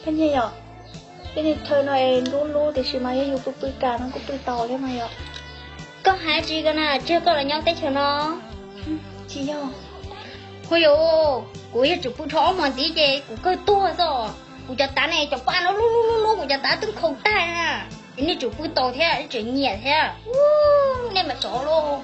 Nyiaj yom, tej niag chaw no es ntub ntub tiam sis mas yog yus pw pw kam no kuj pw tau thiab mas yom. Koj hais tsis ko na, tsis yog koj los nyob teb chaws no. Tsis yog. Hu yus, kuv yog tsum pw rho ob hmos ntxiv ces kuv kawg tuag xwb. Kuv cov tav ne cov paj no lub lub lub lub kuv cov tav twb nkhaus tag na. Es nej tsum pw tau thiab, nej tsum nyiam thiab. Nej mas tsov lauj.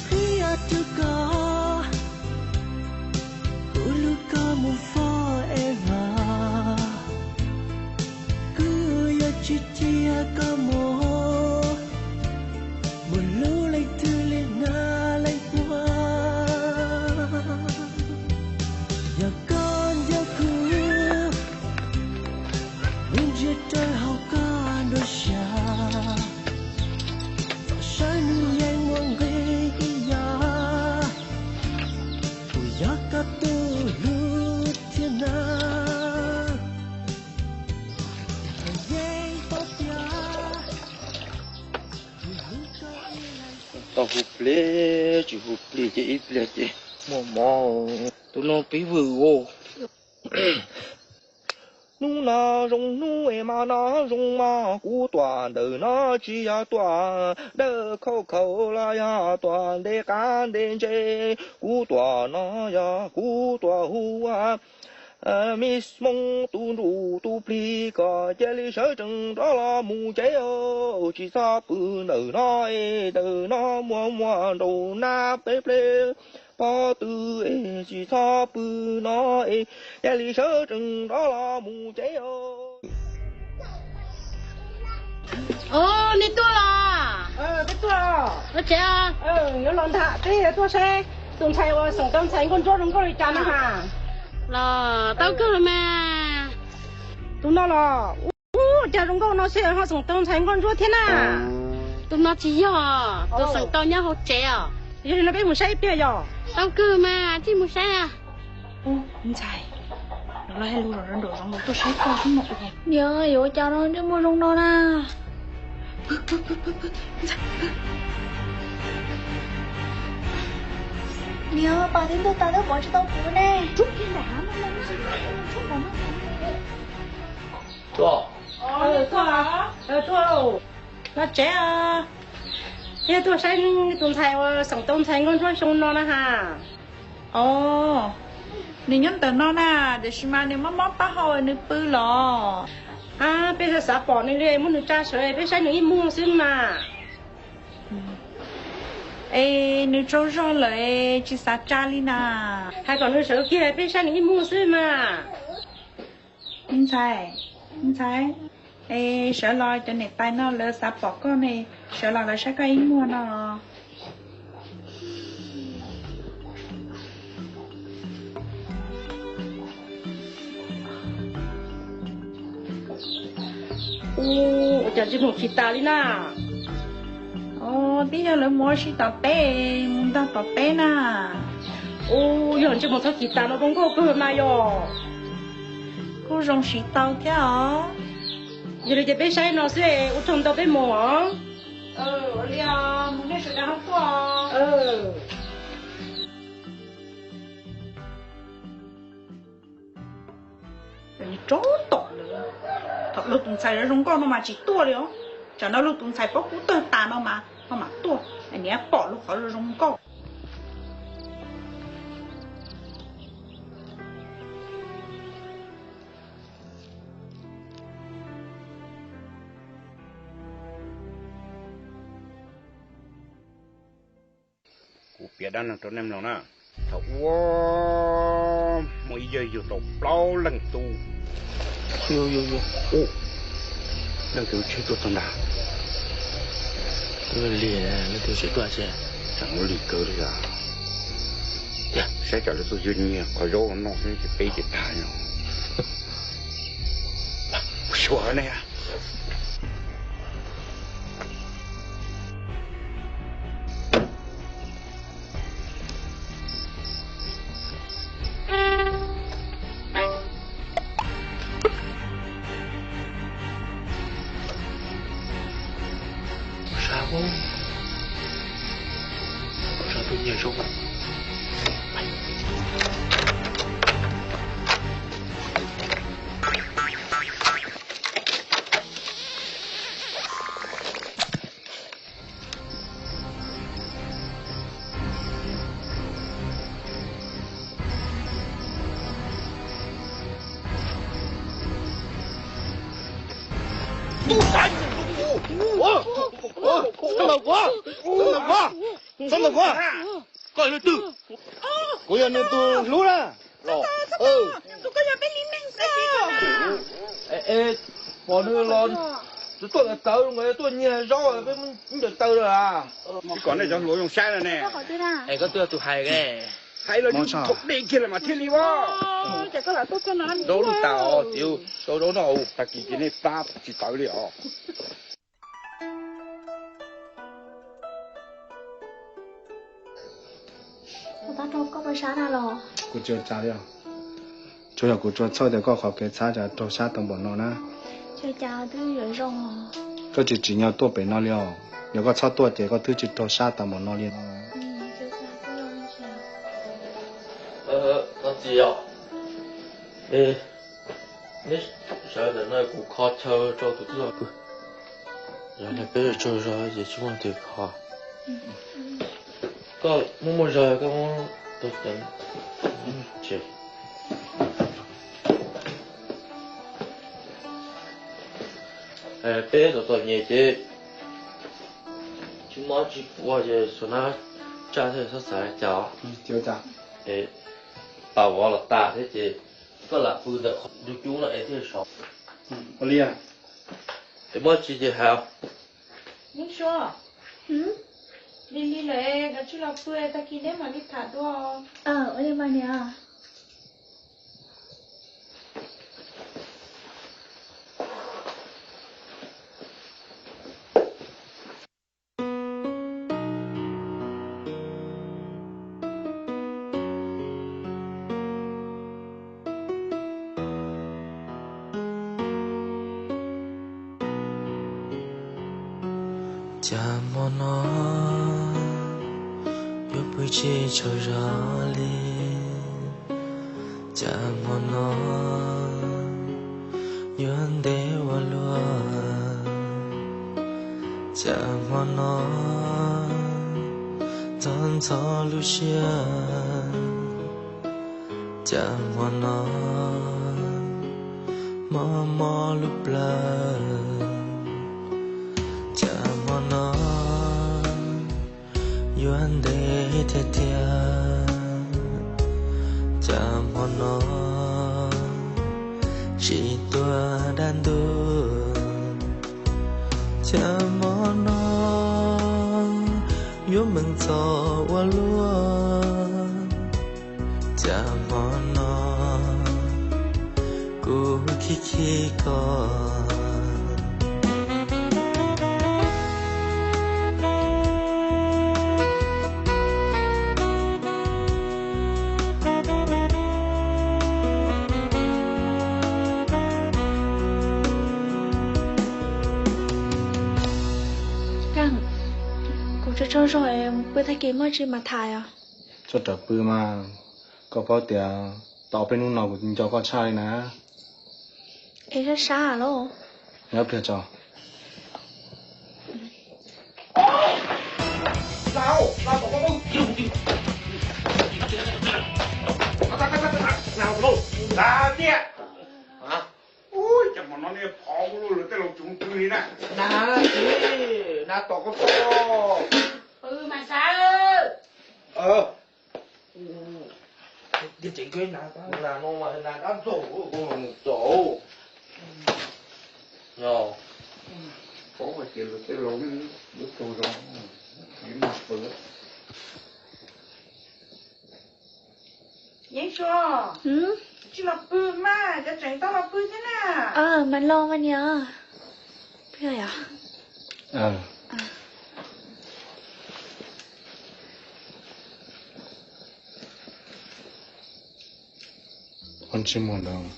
Qhia rau koj, kuv hlub koj mus forever. Kuv yuav tsis cia koj mus, mus hlub leej twg li na leej puag. Yog koj nco kuv, mus ntsia rau hauv koj nruab siab, txawm saib nws yeej muaj nqis ib yam, kuv yog koj tus hlub thiab na. Tau hu plig tsis hu plig ces ib pliag ces muaj mob. Tus no pib vwm os. Hnub no zoo hnub es mas no zoo mas kuv tuaj ntawm no tsis yog tuaj dawb khaub khaus los yog tuaj nte qab nte ntse. Kuv tuaj no yog kuv tuaj hu Miss Hmoob tus ntsuj tus plig kom cia li sawv tsees rov los mus tsev os. Tsis txhob pw ntawm no es ntawm no muaj muaj nraum nab peb pleb pob tw es tsis txhob pw no es cia li sawv tsees rov los mus tsev os. Os, nej tuaj los? Peb tuaj. Los tsev os. Yuav los ntag, peb tuaj saib tus ntxhais uas xoom tau ntxhais nkauj ntsuab zoo nkauj li cas no ha. Los tau kawg los mas. Tus no los, ua cas zoo nkauj no xwb ho xoom tau ntxhais nkauj ntsuab thiab na? Tus no tsis yog, tus xoom tau nyob hauv tsev os. Yog li no peb mus saib ib pliag yog? Tau kawg mas, tij mus saib. Ntxhais, los hais lus nraum zoov los tuaj saib koj xwb no. Niam, yuav ua cas no ntsej muag zoo no na? Niam, pas tib ntug tas twb pov tsis tau kuv ne. Tuaj, tuaj, los tsev os. Yog tuaj saib tus ntxhais uas xoom tau ntxhais nkauj ntsuab xyoo no na ha. Os, nws nyob ntawm no na, tiam sis mas nws mob mob taub hau nws pw los. Peb xav xav pom nws li, muab nws tsa sawv peb saib nws ib muag xwb mas. Es nws tsaug zog lawm tsis xav tsa li na. Hais kom nws sawv kiag peb saib nws ib muag xwb mas. Ntxhais, ntxhais, es sawv los cov niam tais no lawv xav pom koj ne, sawv los lawv saib koj ib muag no. Ua cas ntsej muag khis tas li na? Tib yog lawv mus ua si tom teb, mus ntog tom teb na. Ua yog ntsej muag txhob khis tas no zoo nkauj kawg mas yog. Kuj zoo siv tau thiab os. Yog li ces peb saib no xwb, ua tsaug ntau peb mus os. Ua li, mus nej sawv daws ho tuaj. Tsob tom lawm, thaum luag tus ntxhais zoo nkauj no mas tsis tuaj li os. Tsam no luag tus ntxhais paub kub tawg tas no mas ho mam tuaj, niam pom luag qhov zoo nkauj. Kuv piav dab neeg rau nej mloog na. Thaum ub muaj ib yawg yug tau plaub leej tub. Leej twg tsheb tuaj txog nrad? Li leej twg tsheb tuaj tsev? Tseem ua lig kawg li os. Saib tsam lawv tuaj yug nyiag qhov zaub noj xwb ces peb ces tag no. Xyuas ne. Sab, Nyiag zaub. Txhob ntawm kuv, txhob ntawm kuv, txhob ntawm kuv, koj yog leej twg? Kuv yog nws tus hlub na. Pom nws los, tus tuaj tawv nkaus tuaj nyiag zaub peb muab ncaws taw lawm. Tsis kom nej cov hluas zoo saib no ne. Es koj twb yog tus hais, hais los yus thaum dej kiag lawm mas thiaj li ua. Zaub lub tas os, txiv, zaub, zaub noj. Tag kis ces nej plab tsis tawv li os. Tab rau koj pab sab na los? Kuv tsis ua cas li os. Tsuas yog kuv tsuas txhawj tias koj qhov kev txhab cas raug sab tau npaum no na. Ua cas twb yuav zoo. Koj tsis tsim nyog tuaj pem no li os. Yog koj txhob tuaj ces koj twb tsis raug sab tau npaum no li. Txiv, neb sawv ntawm no kuv kho chaw rau tus tij laug pw. Yog peb tsaug zog ces tsis muaj tus kho. Koj muaj muaj zog koj muab tus ceev. Peb txom txom nyem ces tsis mob tsis puas ces xyov nab tsaj thiaj txhob xav li cas. Pas vov los tas thiab ces koj lam pw ntawm qhov ntug cub no es thiaj sov. Ua li, es muaj tsis ces hais. Yeeb Suab, lig lig lawm, koj tsij los pw, tag kis neb mam li tham dua. Ua li mas niam. Cas hmo no yuav pw tsis tsaug zog li, cas hmo no yuav ntev ua luaj, cas hmo no ntxhov ntxhov lub siab, cas hmo no mob mob lub plawv, cas hmo no yuav ntev tiag tiag, cas hmo no tsis tuaj dab ntub, cas hmo no yuav meem txom ua luaj, cas hmo no kuv khib khib koj. Kuv tsaug tsaug zog, pw tag kis muaj tsis mas tham os. Txhob rawm pw mas, koj paub tias tau peb hnub no kuv nco koj tshaj li na. Es sab sab los? Nyob pliag tso. Ua cas hmo no nej phov kuv lub lawv tej laus tsoov twg li na. Nas, nas tom koj tso. Pw mas sab. Tiag tseem koj nas, nas no mas nas dab ntxaug, mus txaus. Yog, paub hais tias lawv tej laus lub tsaug zog, mas pw. Yeeb Suab, tsis los pw mas, cov tseem tau los pw thiab na. Mas los mas niam. Pw yom. Ua ntsej muag ntawd.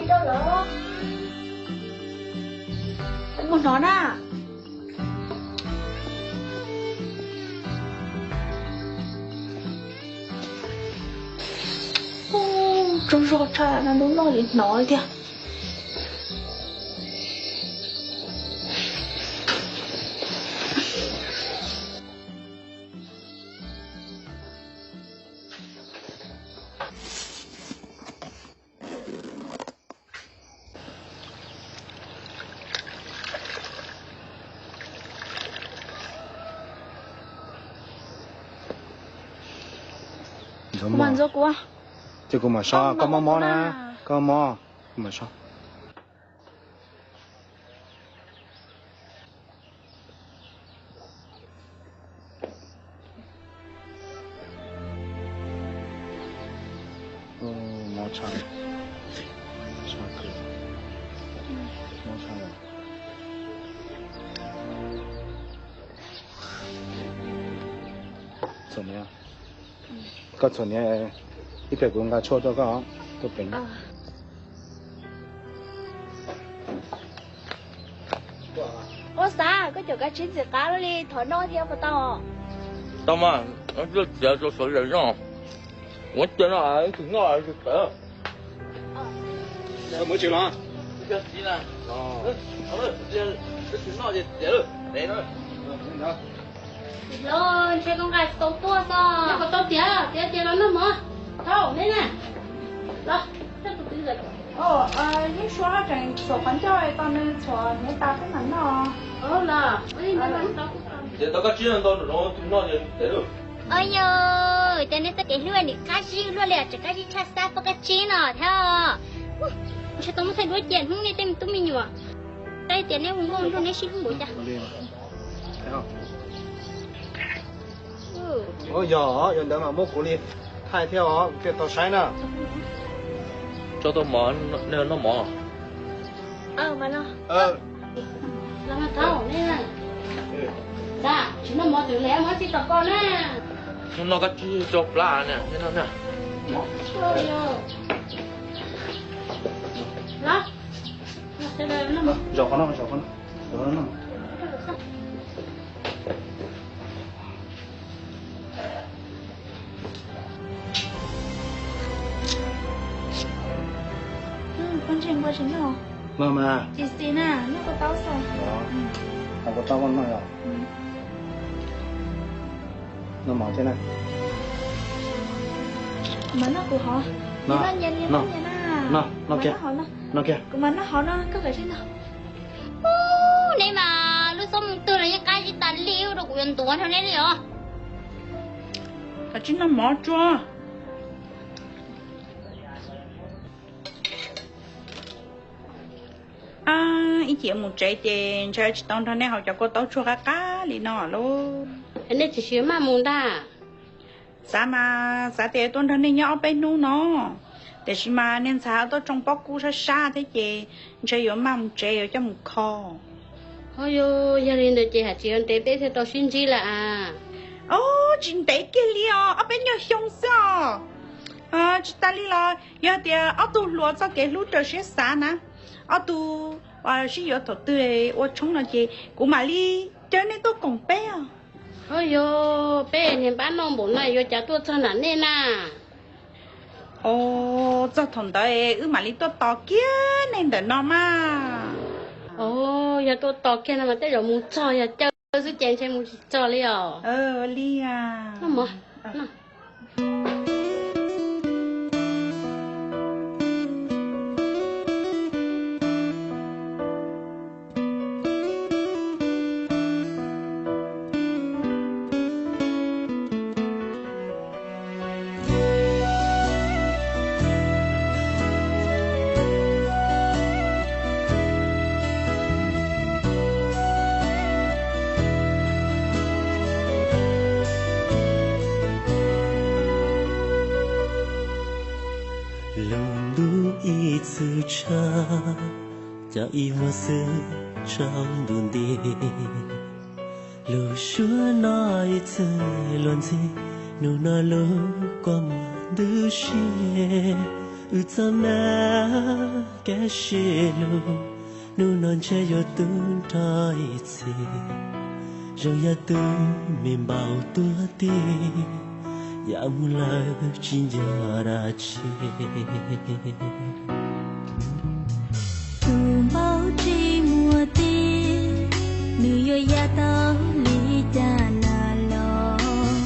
Coj lawm. Mus hnov na. Ub, tsaug zog tshaj no, hnub no li hnov li tiag. Ntxuav muag. Ces kuv mam so, koj mob mob na, koj mob, kuv mam so. Mob tshaj, mob tshaj. Txom nyem, koj txom nyem, ib pliag kuv nqa tshuaj rau koj, tuaj pem. Ua xav koj caum kav tsij ntxim qab li, thov noj thiab puas tau? Tau mas, txiav rau sawv daws noj. Ua cas no tus noj tsis tawm. Mus tsis los? Ntshe koj nqa tsis tau tuaj xwb. Koj tau tiav, tiav tiav los noj mov. Thauj, neb na. Los, coj tus twv lawm. Yeeb Suab tseem txhuam qhov ncauj, tos nws txhuam hniav tas peb mam noj. Ces tau kab tsib ntau tus noj ces tsev lawm. Os yog, cas neb txoj kev hlub nim qab zib luaj li, tseem qab zib tshaj xab poj kab tsib no thiab. Ntshe tau muab thaij duab cia hnub nej tej me tub me nyuam. Tab tias neb ua nkauj nraug neb sib hlub npaum cas. Yog, yog ntawd mas muab kuv li thaij thiab os, kuv thiaj tau saib na. Tso tau mov, nej noj mov. Los mas thauj, neb tsis noj mov twm lawm, mov tsis tom koj na. Noj kab tsib rau plab na, neb noj na. Zaum qhov no, zaum qhov no, zaum qhov no. Koj ntshe npua tsis noj. Noj mas. Tsis xis na, noj kua txob xwb. Noj kua txob koj noj yom. Noj mov thiab na. Kuv mam noj kuv hov. Noj, noj, noj kiag. Noj kiag. Kuv mam noj hov no, koj kav tsij noj. Ub, neb mas lub xub mus twg los yeej qab zib tas li, ua rau kuv yuav ntuav nrog neb li os. Kav tsij noj mov tsuag. Ib chim mus tsev ces ntshe tsis tau nrog nej haus cov kua txob tshuaj qab qab li no lauj. Nej tsis siv maj mus ntag. Xav mas xav tias tuaj nrog nej nyob ob peb hnub no, tiam sis mas niag ntxhais tuaj tsoo pob kub sab sab thiab ces ntshe yuav maj mus tsev yuav coj mus kho. Ho yog, yog li ntawd ces haj tsis yuav ntev peb thiaj tau sib ntsib lawm as. Ob, tsis ntev kiag li os, ob peb nyuag xyoo xwb os. Tsis tas li los yog tias ob tug hluas txoj kev hlub raws siab xav na, ob tug sib yuav thaum twg ua tshoob no ces kuv mam li caw nej tuaj koom peb os. Ho yog, peb niag npab noj npaum no yuav cas tuaj txog nram nej na. Os, txog thaum ntawd wb mam li tuaj tos kiag nej ntawm no mas. Os, yog tuaj tos kiag no mas tej zaum mus txog, yog caw xwb ces ntshe mus tsis txog li os. Li a. Lub ntuj ib txwm tshav, cov ib vuag xwb tsaus ntuj nti. Lub suab no ib txwm luag ntxhi, hnub no lub kua muag ntws si. Wb txoj hmab kab sib lug, hnub no ntshe yuav tu nrho ib txhis. Zoo yog tus me npaum tuag tim, yam mus lawm tsis nco dab tsi. Tus npaum tsis muaj tim, nws yuav yam tau li cas na los.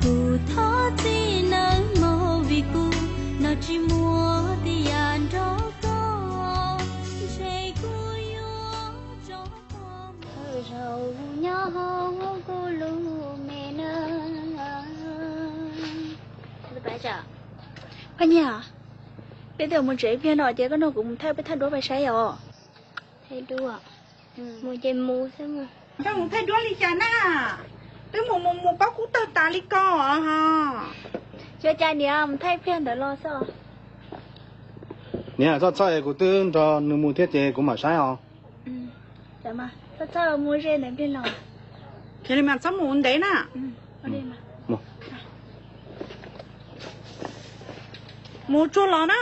Kuv thov txim nawb mog, vim kuv no tsis muaj tias yam nrog koj, ntshe kuv yuav tso koj mus. Zaum nyob hauv kuv lub me na. Paj Nyiaj, peb twb mus tsev ib pliag no ces koj nrog kuv mus thaij peb thaij duab pais saib os. Thaij duab? Mus ces mus xwb mas. Koj mus thaij duab li cas na? Twb mus mus mus paub kub tawg tas li ko os. Xyov cas niam, mus thaij ib pliag ntawd los xwb. Niam, txhob txhawj, kuv twb nrog nws mus thiab ces kuv mam saib os. Txhob txhawj, mus ze ntawd ib pliag los. Ces li mas txhob mus ntev na. Mus tsuag los na.